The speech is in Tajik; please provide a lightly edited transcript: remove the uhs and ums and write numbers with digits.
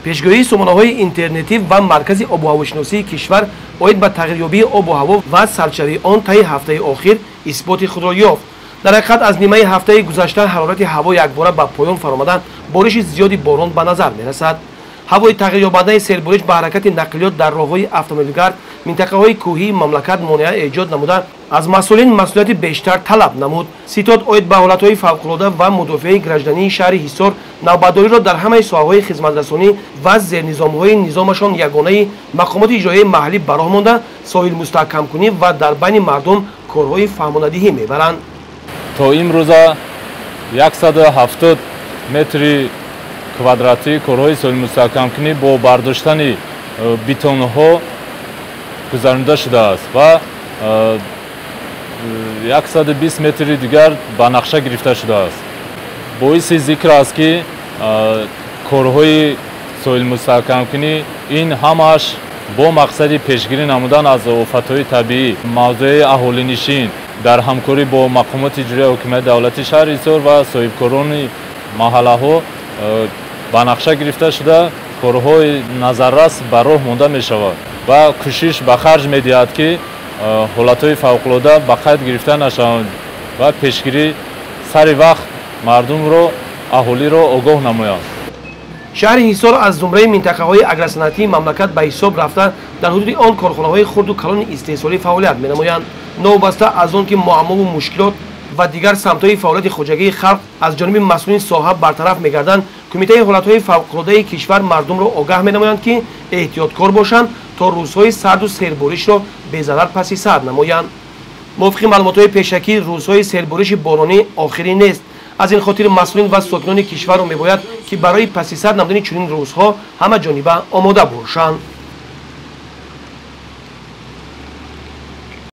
Пешгӯии сомонаҳои интернетӣ ва маркази обуҳавошиносии кишвар оид ба тағйирёбии обу ҳаво ва сардшавии он таи ҳафтаи охир исботи худро ёфт. Дар ҳақиқат, аз нимаи ҳафтаи гузашта ҳарорати ҳаво якбора ба поён фаромада, бориши зиёди борон ба назар мерасад. Ҳавои тағйирёбандаи сербориш ба ҳаракати нақлиёт дар роҳҳои автомобилгард, минтақаҳои кӯҳии мамлакат монеа эҷод намуда, аз масъулин масъулияти бештар талаб намуд. Ситод оид ба ҳолатҳои фавқулода ва мудофиаи граждании шаҳри Ҳисор навбатдориро дар ҳамаи соҳаҳои хизматрасонӣ ва зернизомҳои низомашон ягонаи мақомоти иҷроияи маҳаллӣ ба роҳ монда, соҳилмустаҳкамкунӣ ва дар байни мардум корҳои фаҳмонадиҳӣ мебаранд. То имрӯза 170 метри квадратӣ корҳои соҳилмустаҳкамкунӣ бо бардоштани бетонҳо гузаронида шудааст ва 120 метри дигар ба нақша гирифта шудааст. Боиси зикр аст, ки корҳои соҳилмустаҳкамкунӣ ин ҳамааш бо мақсади пешгирӣ намудан аз офатҳои табиӣ, мавзӯи аҳолинишин дар ҳамкорӣ бо мақомоти иҷроияи ҳокимияти давлатии шаҳри Ҳисор ва соҳибкорони маҳаллаҳо ба нақша гирифта шуда, корҳои назаррас ба роҳ монда мешавад ва кӯшиш ба харҷ медиҳад, ки ҳолатҳои фавқулода ба қайд гирифта нашаванд ва пешгирӣ сари вақт мардумро, аҳолиро огоҳ намоянд. Шаҳри Ҳисор аз зумраи минтақаҳои агросанаъатии мамлакат ба ҳисоб рафта, дар ҳудуди он корхонаҳои хурду калони истеҳсолӣ фаъолият менамоянд. Новобаста аз он ки муаммову мушкилот ва дигар самтҳои фаъолияти хоҷагии халқ аз ҷониби масъулини соҳа бартараф мегарданд, Кумитаи ҳолатҳои фавқулодаи кишвар мардумро огаҳ менамоянд, ки эҳтиёткор бошанд, то рӯзҳои сарду серборишро безарар паси сар намоянд. Мувофиқи маълумотҳои пешакӣ, рӯзҳои сербориши боронӣ охирӣ нест. Аз ин хотир масъулин ва сокинони кишварро мебояд, ки барои паси сар намудани чунин рӯзҳо ҳамаҷониба омода бошанд.